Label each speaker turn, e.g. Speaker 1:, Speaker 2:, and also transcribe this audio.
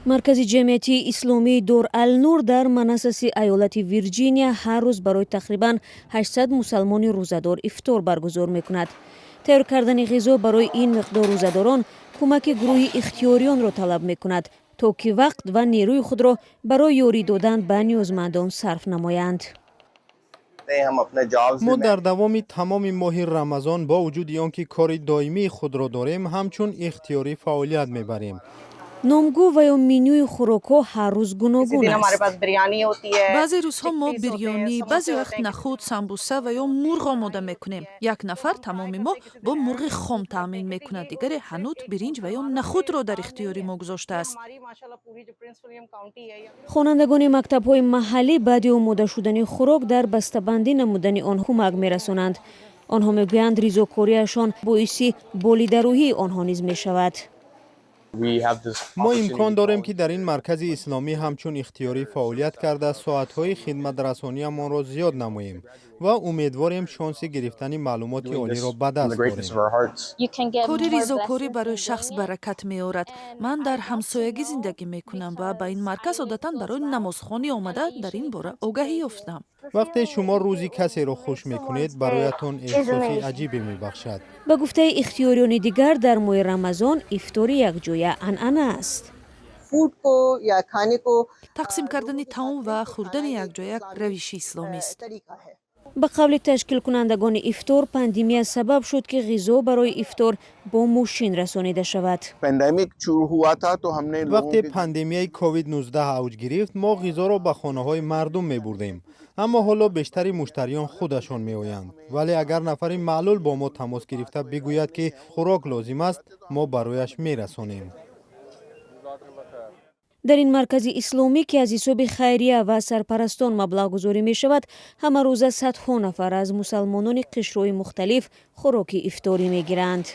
Speaker 1: Маркази ҷамъиятии исломии Дор Алнур дар Манассаси аёлати Вирҷиния ҳар рӯз барои тақрибан 800 мусалмони рӯзадор ифтор баргузор мекунад. Тайёр кардани ғизо барои ин миқдор рӯзадорон кӯмаки гурӯҳи ихтиёриёнро талаб мекунад, то ки вақт ва нерӯи худро барои ёрӣ додан ба ниёзмандон сарф намоянд.
Speaker 2: Мо дар давоми тамоми моҳи Рамазон, бо вуҷуди он ки кори доимии худро дорем, ҳамчун ихтиёрӣ фаъолият мебарем.
Speaker 1: Номгӯ ва ё менюи хӯрокҳо ҳар рӯз гуногун аст.
Speaker 3: Баъзе рӯзҳо мо бирёнӣ, баъзе вақт нахӯд, самбуса ва ё мурғ омода мекунем. Як нафар тамоми моҳ бо мурғи хом таъмин мекунад, дигаре ҳанут, биринҷ ва ё нахӯдро дар ихтиёри мо гузоштааст.
Speaker 1: Хонандагони мактабҳои маҳаллӣ баъди омода шудани хӯрок дар бастабандӣ намудани он кӯмак мерасонанд. Онҳо мегӯянд, ризокориашон боиси болидарӯҳии онҳо низ мешавад.
Speaker 2: Мо имкон дорем, ки дар ин маркази исломӣ ҳамчун ихтиёрӣ фаъолият карда, соатҳои хидматрасониамонро зиёд намоем ва умедворем, шонси гирифтани маълумоти олиро ба даст орем.
Speaker 3: Кори ризокорӣ барои шахс баракат меорад. Ман дар ҳамсоягӣ зиндагӣ мекунам ва ба ин марказ одатан барои намозхонӣ омада, дар ин бора огаҳӣ ёфтам.
Speaker 2: Вақте шумо рӯзи касеро хуш мекунед, бароятон эҳсоси аҷибе мебахшад.
Speaker 1: Ба гуфтаи ихтиёриёни дигар, дар моҳи Рамазон ифтори якҷоя анъана аст.
Speaker 3: Тақсим кардани таом ва хӯрдани якҷоя равиши исломист.
Speaker 1: Ба қавли ташкилкунандагони ифтор, пандемия сабаб шуд, ки ғизо барои ифтор бо мошин расонида шавад.
Speaker 2: Вақте пандемияи COVID-19 авҷ гирифт, мо ғизоро ба хонаҳои мардум мебурдем, аммо ҳоло бештари муштариён худашон меоянд. Вале агар нафари маълул бо мо тамос гирифта бигӯяд, ки хӯрок лозим аст, мо барояш мерасонем.
Speaker 1: Дар ин маркази исломӣ, ки аз ҳисоби хайрия ва сарпарастон маблағгузорӣ мешавад, ҳамарӯза садҳо нафар аз мусалмонони қишрҳои мухталиф хӯроки ифторӣ мегиранд.